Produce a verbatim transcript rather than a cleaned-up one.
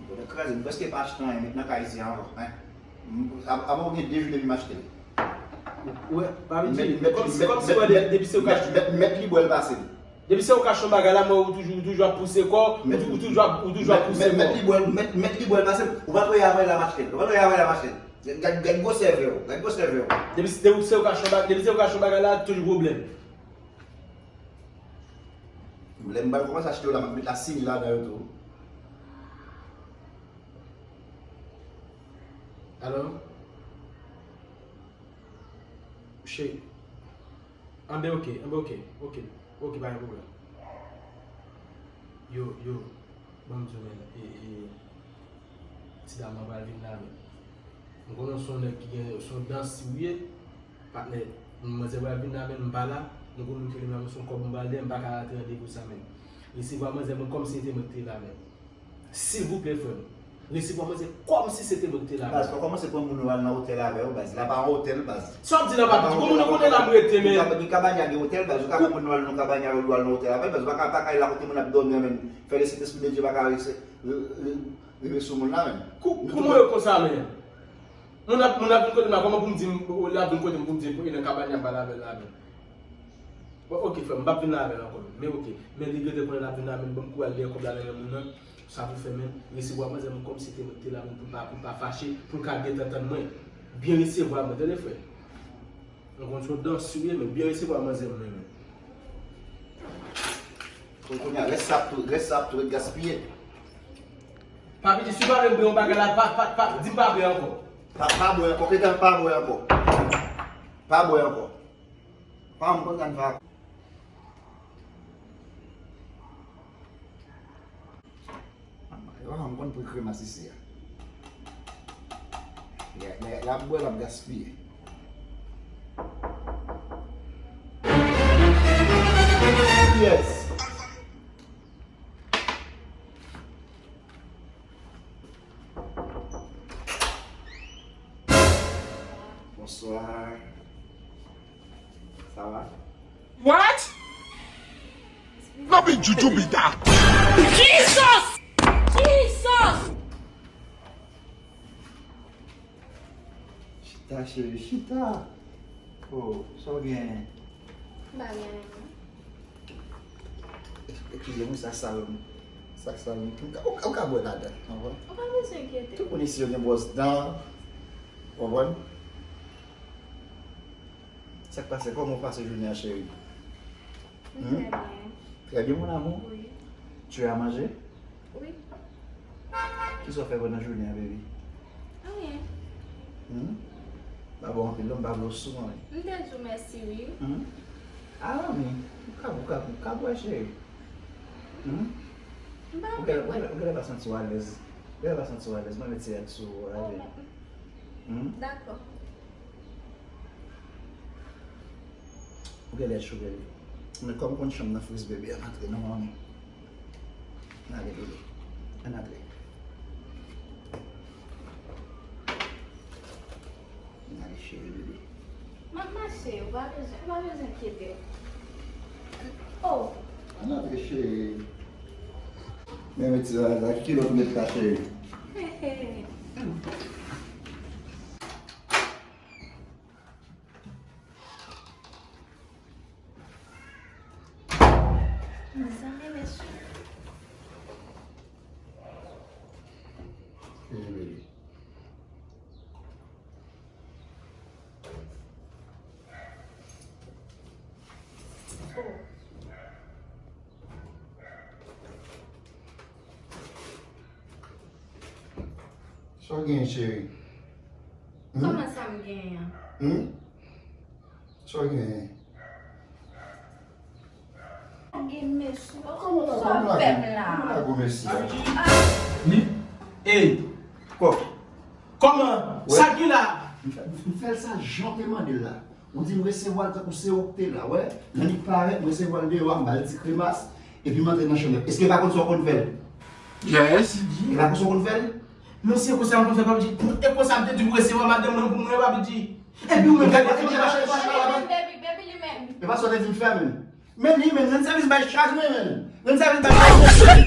Yo te kraze, m prèske pa achte anyen met nan kay isi a ankò, hein. M, ap-, apre w gen de jou depi m achte l. Ou wè, Papi G, kòmsi, kòmsi wè de-, depi se ou k achte. Mèt, mèt, mèt li bwè l pase m. Depi se ou k achte yon bagay la, mwen ou toujou, ou toujou ap pouse kò, ou tou-, ou toujou ap, ou toujou ap pouse kò. Mèt, mèt li bwè l, mèt, mèt li bwè l pase m. Ou pa t wè avè l ap achte l. Ou pa t wè avè l ap achte l. Gad, gad gwosè vè w, gad gwosè vè w. Depi se, depi se ou k achte yon bagay, depi se ou k achte yon bagay la, toujou pwoblèm. Lè m pral kòmanse achte yo la, m ap met la sini ladan yo tou. Alo? Cheri. Anben, oke, anben, oke, oke, oke, pa gen pwoblèm. Yo, yo, ban m di w, men, e, e, ti dam nan pral vin la, men. M konnen w se yon nèg ki gen, w se yon dansi w ye, patnè. Manzè pral vin la, men m pa la. M konnen w te renmen avè w, se yon kòb m pral dèyè, m pa ka rate randevou sa, men. Resevwa manzè mwen kòmsi se te mwen ki te la, men. Silvouplè, frè m. Resevwa manzè kòmsi se te mwen ki te la, men. Baz, fò w kòmanse pran moun ou al nan otèl avè yo, baz. La pa yon otèl, baz. Sa w ap di la, Papi G? Kou moun yo konnen la m rete, men. Gen Cabana gen otèl, baz. Ou ka pran moun ou al nan Cabana avè l, ou al nan otèl avè l, baz. Ou pa ka, pa ka al la kote moun ap dòmi an, men. Fè le Sentespri de Dye pa ka rese, re-, re-, rive sou moun la, men. Kou, kou moun yo konsa, men. Moun ap, moun ap vin kote m la, kòman pou m di m, l ap vin kote m pou m di m pou e nan Cabana m pral avè l la, men. Bon, oke, frè m, m p ap vin la avè l ankò, men. Men oke, men li genlè konnen l ap vin la, men ban m kouraj dèyè kòb la nan men moun nan. Sa pou fè, men, resevwa manzè mwen kòmsi se te mwen ki te la, men pou l pa, pou l pa fache, pou l ka gentan tann mwen. Byen resevwa mwen, tande, frè. Mwen konn se yon dansi w ye, men byen resevwa manzè mwen, men. Kon-, kounye a, rès sa ap tou, rès sa ap tou ret gaspiye. Papi G, si w pa vle m bwè yon bagay la, pa, pa, pa, di m pa bwè ankò. Pa, pa bwè ankò, gentan pa bwè ankò. Pa bwè ankò. Pa m konn sa m fè. Yo pa janm konn pri kremas isi a. Lè, lè, lè ap bwè, l ap gaspiye. Yes. Bonsoir. Ça va? What? No be juju be that. Jesus! Jesus! Chita, cheri, chita. Oh, sa w genyen? M pa gen anyen, non. Eskize m, sa sal, sa sal. Ou ka, ou ka, ou ka bwè ladan, w konprann? Ou pa bezwen enkyete. Tout moun isi yo gen bwòs dan, w konprann? Sa k pase? Kòman w pase jounen an, cheri? Hmm? Très bien. Très bien, mon amour. Oui. Tu as mangé? Oui. Kisa w fè pandan jounen an, baby? Anyen. Hmm? Pa bon anpil non, m pa vle w sou mwen. M te di w mèsi, wi. Hmm? Ah, men, ou ka, ou ka, ou ka bwè, cheri. Hmm? M pa vle bwè. Ou genlè pa santi w alèz. Ou genlè pa santi w alèz. Mwen met ti rad sou ou, ale. Hmm? Dakò. Ou genlè cho, bebe. Men kòm konn chanm nan friz, bebe, ann antre non, manmi. Ann ale, bebe. Ann antre. Ann ale, cheri, bebe. M ap mache, ou pa bezwen, ou pa bezwen enkyete w. Oh! Ann antre, cheri. Men mete la, la, ki kilòt ou met la, cheri? Mezanmi, mesye. Vini, baby. Oh. Sa w genyen, cheri? Hmm? Kòman sa m genyen an? Hmm? Sa w genyen? Gen mesye. Kòman w la, kòman w la, kòman w la gwo mesye a? Ah. Ni? Ey! Kò. Kòman? Wè. Sa ki la? M fè, m fè l sa jan w te mande l la. Ou di m resevwa l tankou se ou k te la, wè. Lè li parèt, m resevwa l deyò a, m ba l ti kremas, epi m antre nan chanm nan. Èske pa konn sa w konn fè l? Yes. E pa konn sa w konn fè l? Non, se konsa m konn fè, Papi G. E konsa m te di pou resevwa madanm mwen pou mwen, Papi G. Epi ou menm, gade, gade, gade, gade. Baby, baby, li menm. E pa sa w te di m fè, menm. Men li menm, rann sèvis bay chaj mwen menm. Rann sèvis bay chaj mwen.